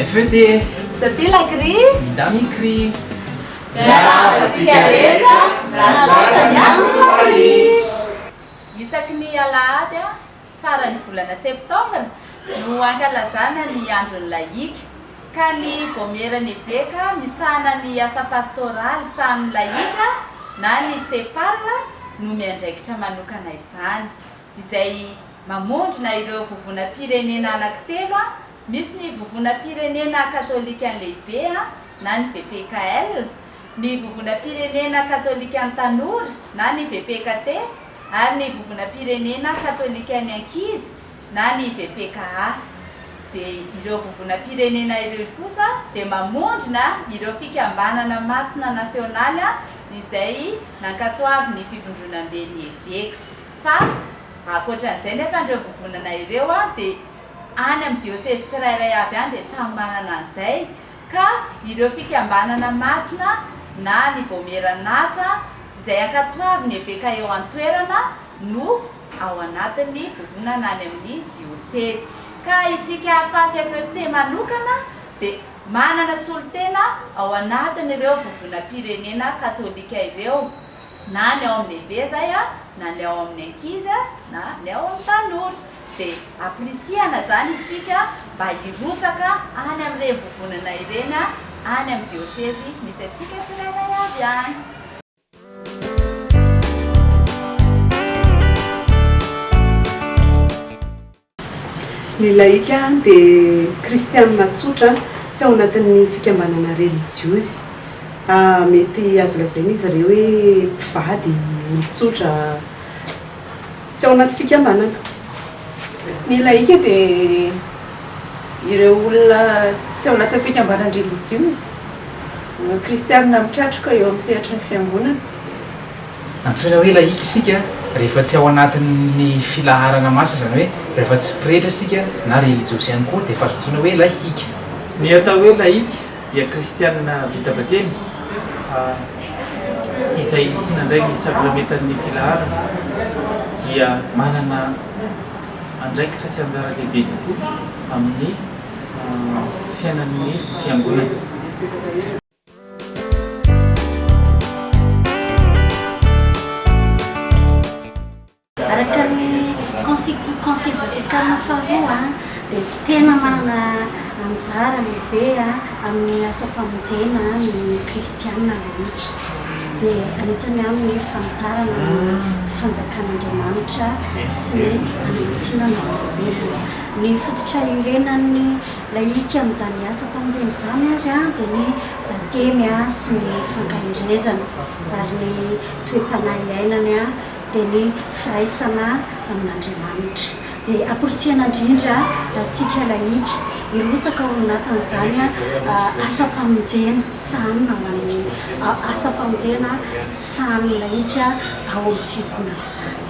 FET! Sophie la cri! Midam Ikri! Miarahaba antsika rehetra nahatratra ny andron'ny lahika! Isaky ny alahady faran'ny volana septambra no ankalazana ny andron'ny lahika, ka ny Vaomieran'ny Eveka misahana ny asa pastoraly sahanin'ny lahika na ny CEPAL no miandraikitra manokana izany. izay mamondrona ireo vovonam-pirenena anankitelo, misy ny Vovonam-pirenena Katôlikan'ny Lehibe na ny VPKL, ny Vovonam-pirenena Katôlikan'ny Tanora na ny VPKT ary ny Vovonam-pirenena Katôlikan'ny Ankizy na ny VPKA. Dia ireo vovonam-pirenena ireo kosa dia mamondrona ireo fikambanana masina nasionaly izay nankatoavin'ny Fivondronamben'ny Eveka. Fa ankoatran'izay nefa ireo vovonana ireo dia any amin'ny diosezy tsirairay avy any dia samy manana an'izay ka ireo fikambanana masina na ny vaomieran'asa izay ankatoavin'ny eveka eo an-toerana no ao anatin'ny vovonana any amin'ny diosezy. Ka isika FAFFET manokana dia manana solontena ao anatin'ireo vovonam-pirenena katolika ireo. Na ny ao amin'ny lehibe izay na ny ao amin'ny ankizy na ny ao amin'ny tanora. Dia ampirisihana izany isika mba hirotsaka any amin'ireny vovonana ireny any amin'ny diosezy misy antsika tsirairay avy any. Ny laika dia kristianina tsotra tsy ao anatin'ny fikambanana relijiozy. Mety azo lazaina izy ireo hoe mpivady, olon-tsotra, tsy ao anaty fikambanana. Ny laika dia ireo olona tsy ao anatin'ny fikambanan-drelijiozy, kristianina mikatroka eo amin'ny sehatry ny fiangonana. Antsoina hoe lahika isika rehefa tsy ao anatin'ny filaharana masina, izany hoe rehefa tsy pretra isika na relijiozy ihany koa dia efa azo antsoina hoe lahika. Ny atao hoe lahika dia kristianina vita batemy izay tsy nandray ny sakramentan'ny filaharana dia manana andraikitra sy anjara lehibe kokoa amin'ny fiainan'ny fiangonana. Araka ny Concile Vatikana faharoa dia tena manana anjara lehibe amin'ny asam-pamonjena ny kristiana rehetra. Dia anisany amin'ny fanitarana ny fanjakan'Andriamanitra sy ny hanamasinana ny olombelona. Ny fototra iorenan'ny Lahika amin'izany asam-pamonjena izany ary dia ny batemy sy ny fankaherezana ary ny toe-panahy iainany dia ny firaisana amin'Andriamanitra. Dia amporisihana indrindra antsika lahika hirotsaka ao anatin'izany asam-pamonjena sahanina ho an'ny asam-pamonjena sahanin'ny lahika ao amin'ny fiangonana izany.